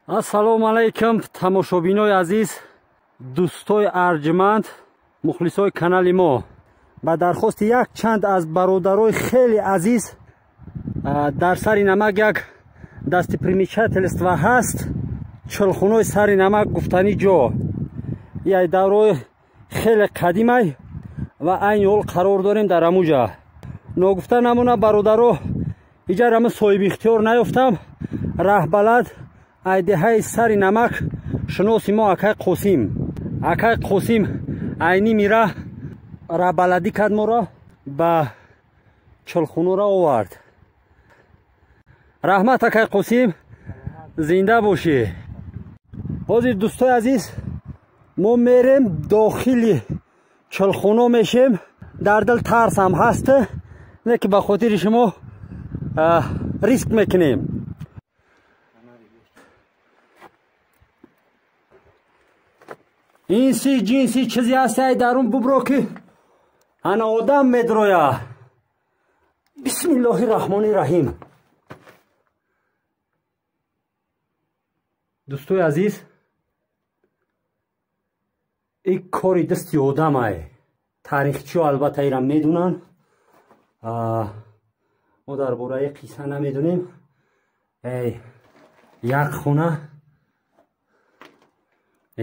Ассалому алайкум, тамошобинои азиз, дӯстои арҷманд, мухлисои канали мо. Ба дархости як чанд аз бародарои хеле азиз дар Сари Намак як достопримечательство ҳаст. Чилхунои Сари Намак гуфтанӣ ҷо. Яй даврои хеле қадимай ва айни ҳол қарор дорем дар амуҷа. Ногуфта намона, бародаро, иҷара ма соҳиби ихтиёр наёфтам. Раҳбалад айдеҳаи Сари Намак шиноси мо акай Қосим. Акай Қосим айни мира раҳбаладӣ кард, моро ба чилхунора овард. Раҳмат, акай Қосим, зинда бошӣ. Ҳозир, дӯстои азиз, мо мерем, дохили чилхуно мешем. Дар дил тарсам ҳаст, не ки ба хотири шумо риск мекунем. Инси ҷинси чизе ҳаст ай дарун бубро, ки ана одам медроя. Бисмиллоҳи раҳмони раҳим. Дӯстои азиз, ин кори дасти одамай. Таърихчиҳо албатта ира медунанд, мо дар бораи қисса намедонем. Эй, як хона,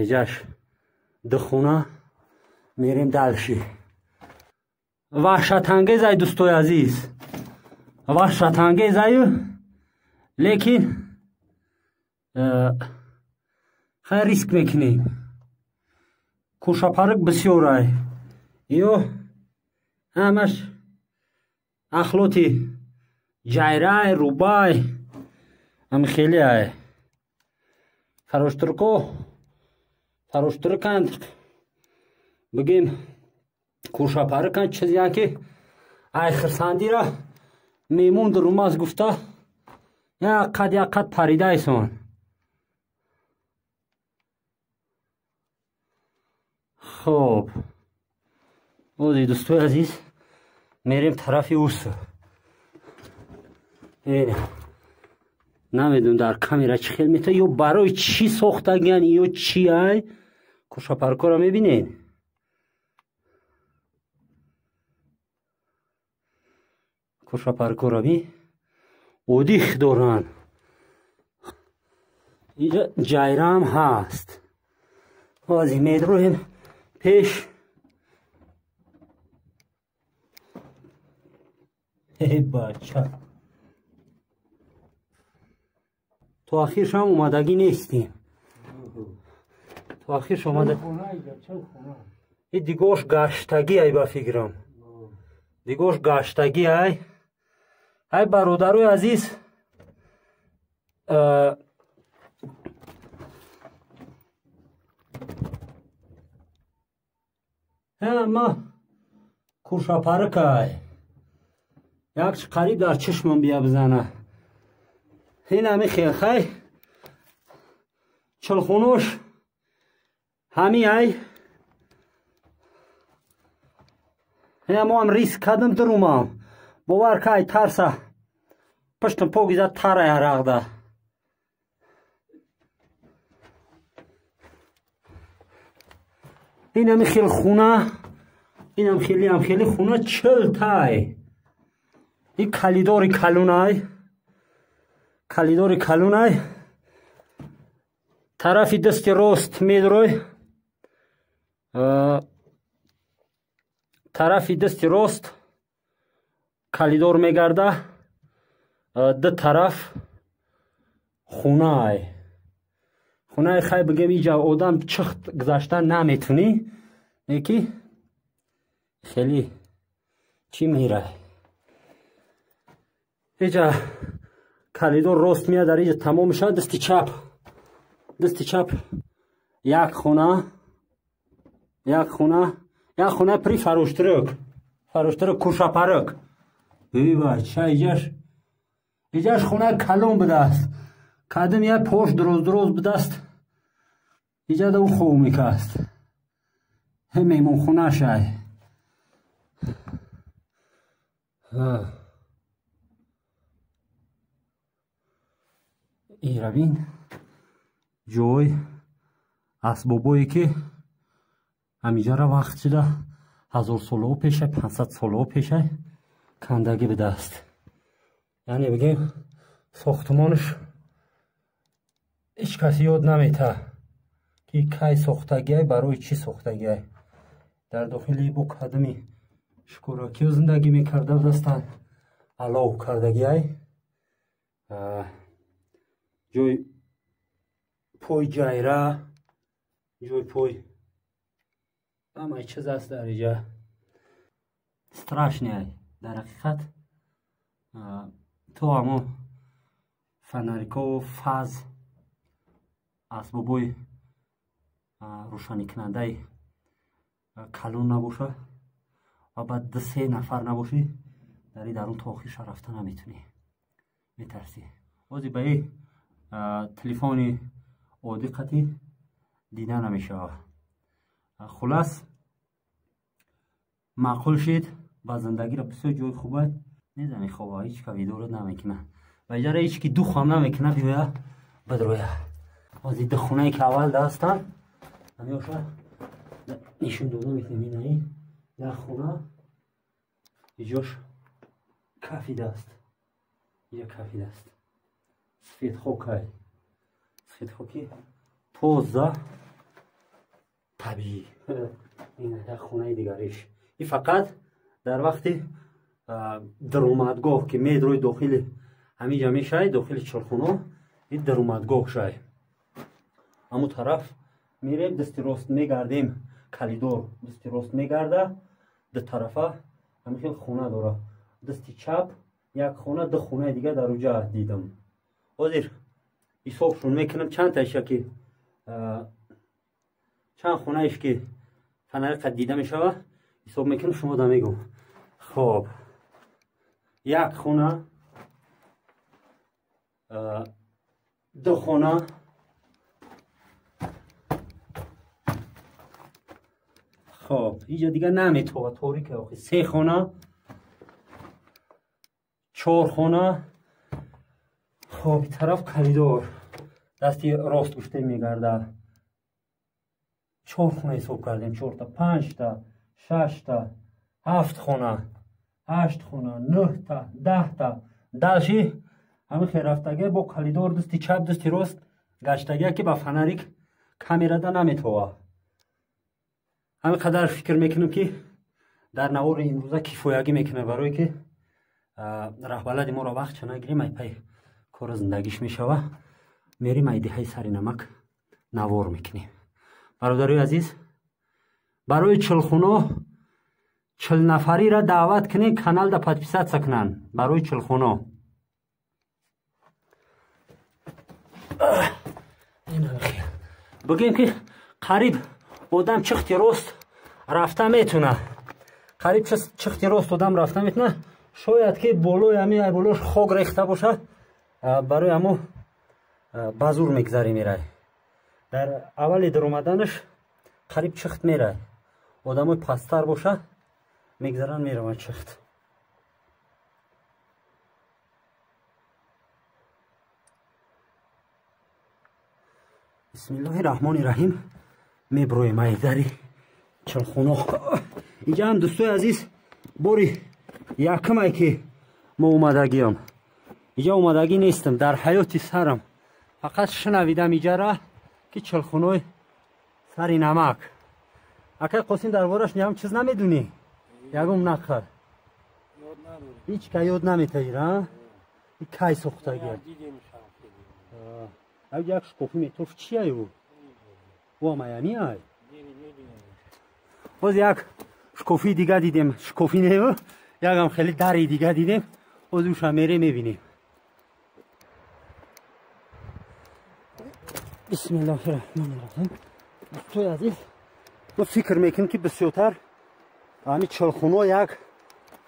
эҷаш ду хона, мерем дальше. Ваҳшатангезай, дӯстои азиз, ваҳшатангезаю, лекин хай риск мекунем. Кӯшапарик бисёрай, ё ҳамаш ахлоти ҷайрай, рубай, ҳами хелеай. Фароштурко фароштурканд, бигем, кӯшапариканд, чизеян ки ай хирсандира мемон дурумаз гуфта як қад, як қад паридайсон. Хоб, ози, дӯстои азиз, мерем тарафи ус. Намедонам, дар камера чӣ хел мета, ё барои чӣ сохтагиян, ё чи ай. Кӯшапаркоро мебинед? Кӯшапаркоро би одих доранд. Инҷа ҷайраам ҳаст. Ҳозир медроем пеш. Эй бача, то ахиршам омадагӣ нестем, то ахирш омада. И дигош гаштагӣ ай, ба фикрам, дигош гаштагӣ ай. Ай, бародарои азиз, ҳама кӯшапарикай, як қариб дар чишмам бия бизана. Ин ҳами хелхай чилхунош ҳами ай. Мо ҳам риск кардам, дурумам, бовар ка, ай тарса пуштам погиза тарай арақда. Ин ҳами хел хуна, инам хелиам хели хуна, 40 тай. Ин калидори калунай, калидори калунай. Тарафи дасти рост медрой, тарафи дасти рост калидор мегарда, ду тараф хунаай. Хунаи хай бигем, иҷа одам чихт гузашта наметунӣ, неки хеле чӣ мерай. Иҷа калидор рост меяд, дар иҷа тамом мешавад. Дасти чап, дасти чап як хона, як хона, як хона при фароштурк, фароштурк, кӯшапарик. Бача, иҷаш, иҷаш хона калон будааст. Кадим як пош дуроз дуроз будааст, иҷада ӯ хов мекаст. Меҳмонхонашай. Ира бин. Ҷой асбобое ки ҳамиҷара вақт шуда 1000 солао пеша, 500 солао пеша кандагӣ бидааст. Яъне бигем сохтмонаш ҳеҷ кас ёд намета ки кай сохтагиай, барои чӣ сохтагиай. Дар дохили бо кадами шукуракиё зиндагӣ мекарда будастанд, алов кардагиай. Ҷой пой ҷайра, ҷой пой ҳамаи чиз аст дар иҷа. Страшный дар ҳақиқат. То ҳамо фонарикову фаз асбобои рӯшаникунандаи калон набоша ва баъд 2-3 нафар набошӣ, дар и дарун то охирша рафта наметунӣ, метарсӣ. Ҳозир ба и телефони оддӣ қатӣ дида намешавад. Хулас маъқул шид ба зиндагиро бисёр ҷои хубе. Незани хова ҳеҷ ка видеоро намекуна ва иҷара ҳеҷ ки духам намекуна, биёя бидроя. Ҳозир ду хонае ки аввал даҳастанд ҳамиёша нишон дода метавонем. Инаи як хона иҷош кафидааст, иҷа кафидааст, сфедхокай, сфедхоки тоза табиӣ. Ин як хонаи дигариш. Ин фақат дар вақти даромадгоҳ ки медрои дохили ҳамиҷа мешавӣ, дохили чорхоно, ин даромадгоҳ шай. Ҳамун тараф мерем, дасти рост мегардем, калидор дасти рост мегарда, ду тарафа ҳамин хел хона дора. Дасти чап як хона, ду хонаи дига дар уҷа дидам. Ҳозир ҳисобшон мекунам чанд таиша ки чанд хонаиш ки фонари қад дида мешава, ҳисоб мекунам, шумо да мегӯм. Хоб, як хона, ду хона, хоб иҷа дига наметова, торика охи. 3 хона, 4 хона. Хоб тараф коридор дасти рост гуфта мегарда. 4 хона ҳисоб кардем, 4та, 5та, 6та, 7 хона, 8 хона, 9та, 10та. Дальше ҳамин хел рафтагия бо коридор дасти чап дасти рост гаштагия ки ба фонарик камерада наметова. Ҳамин қадар фикр мекунам ки дар навори имрӯза кифоягӣ мекунад, барое ки раҳбалади моро вақт ча нагирем, ай пай кори зиндагиш мешава. Мерим ай деҳаи сари намак навор мекунем. Бародарои азиз, барои чилхуно 40 нафариро даъват кунед, каналда подписатсия кунанд барои чилхуно. Бигем ки қариб одам чихти рост рафта метуна, қариб чихти рост одам рафта метуна. Шояд ки болои ҳамин ай болош хок рехта бошад, барои ҳамо ба зур мегзарӣ мерай. Дар аввали даромаданаш қариб чихт мерай. Одамои пасттар боша мегзаранд, мераванд чихт. Бисмиллоҳи раҳмони раҳим. Меброем ай дари чилхоно. Инҷа ҳам дӯстои азиз бори якумай ки мо омадагиам. Инҷа омадагӣ нестам дар ҳаёти сарам, фақат шунавидам иҷара ки чилхонои сари намак. Акай Қосим, дар бораш ниам чиз намедунӣ? Ягон нақл ҳеҷ ка ёд наметаира? Кай сохтагия? Як шкофи метоф чия ю? О маями ай? Боз як шкофи дига дидем, шкофи не, якам хеле дари дига дидем, боз уша мере мебинем. Бисмиллоҳи раҳмони раҳим. Дӯстои азиз, мо фикр мекунем ки бисёртар ҳамин чилхуно як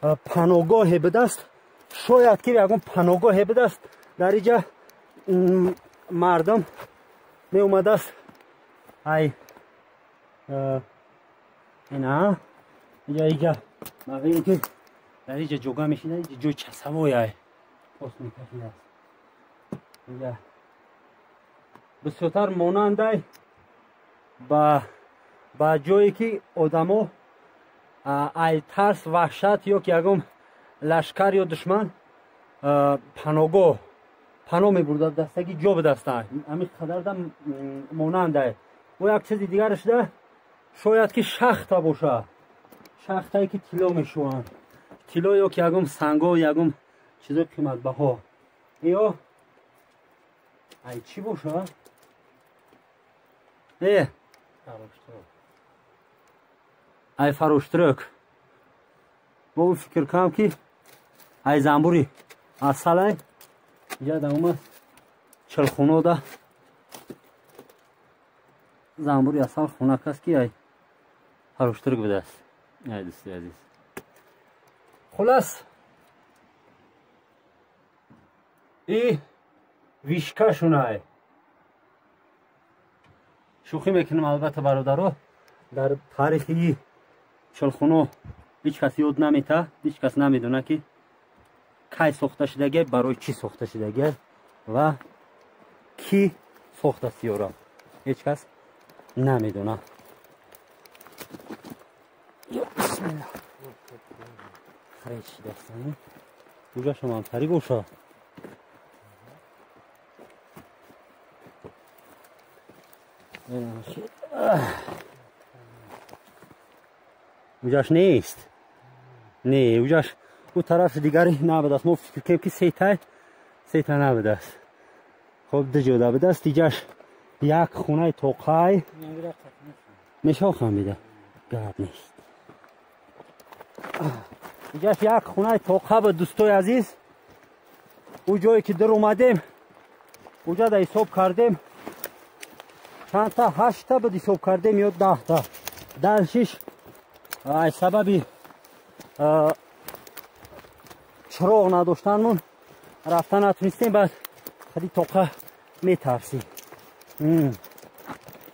паноҳгоҳе бидаст. Шояд ки ягон паноҳгоҳе бидаст. Дар иҷа мардум меомадааст. Ай ина иҷа иҷа мағим ки дар иҷа ҷога мешинад, иҷа ҷои часавой ай пос мекашидааст. Иҷа Бисёртар монандай ба ҷое ки одамо ай тарс, ваҳшат ё ки ягон лашкар ё душман паногоҳ паноҳ мебурда, дастаги ҷо бидаста. Ҳамин қадарда монандай. Бо як чизи дигарашда шояд ки шахта боша, шахтае ки тилло мешӯянд, тилло ё ки ягон санго, ягон чизои қиматбаҳо. Ё ай чӣ боша? Э ай фароштирак. Мо фикр кунам ки ай замбури асалай иҷа давома чилхунода замбури асал хунак аст ки ай фароштирак будааст. Ай дӯсти азиз, хулас и вишкашунай. Шӯхӣ мекунам албатта бародаро, дар таърихи чилхуно ҳеҷ кас ёд намета, ҳеҷ кас намедона ки кай сохта шудагия, барои чӣ сохта шудагия ва кӣ сохтаст ёра, ҳеҷ кас намедона. Бисмилла, хречи дастани куҷашам ҳамтарӣ боша. Уҷаш нест, не, уҷаш ӯ тарафи дигари набудааст. Мо фикр кунем ки сета набудааст. Хоб ду ҷода будааст. Иҷаш як хонаи тоқай мешохам бида, гап нест. Иҷаш як хонаи тоқа буд дӯстои азиз. Ӯ ҷое ки дар омадем, уҷада ҳисоб кардем чандта, 8та буд ҳисоб кардем ё 10та. Даршиш ай сабаби чироғ надоштанмон рафта натунистем. Баъд хади тоқа метарсӣ,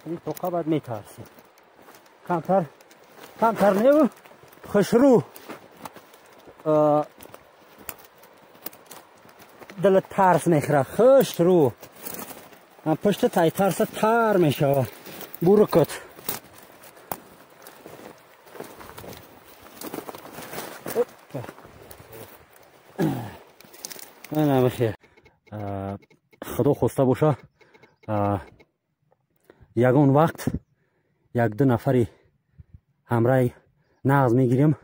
хади тоқа баъд метарсӣ. Камтар камтар неву хушрӯ дила тарс мехӯра, хушрӯ пушта тай тарса тар мешава. Бурукот бихер. Худо хоста боша ягон вақт як-ду нафари ҳамраи нағз мегирем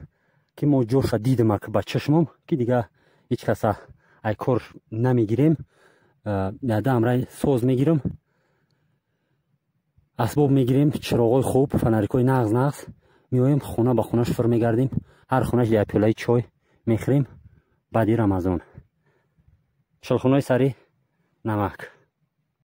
ки мо ҷоша дидем ак ба чашмом ки дига ҳеҷ каса ай кор намегирем. Яда ҳамраи соз мегирем, асбоб мегирем, чироғҳои хуб, фонарикҳои нағз нағз меоем, хона ба хона шуфр мегардем, ҳар хонаш як пиёлаи чой мехӯрем. Баъди Рамазон чилхунои сари намак.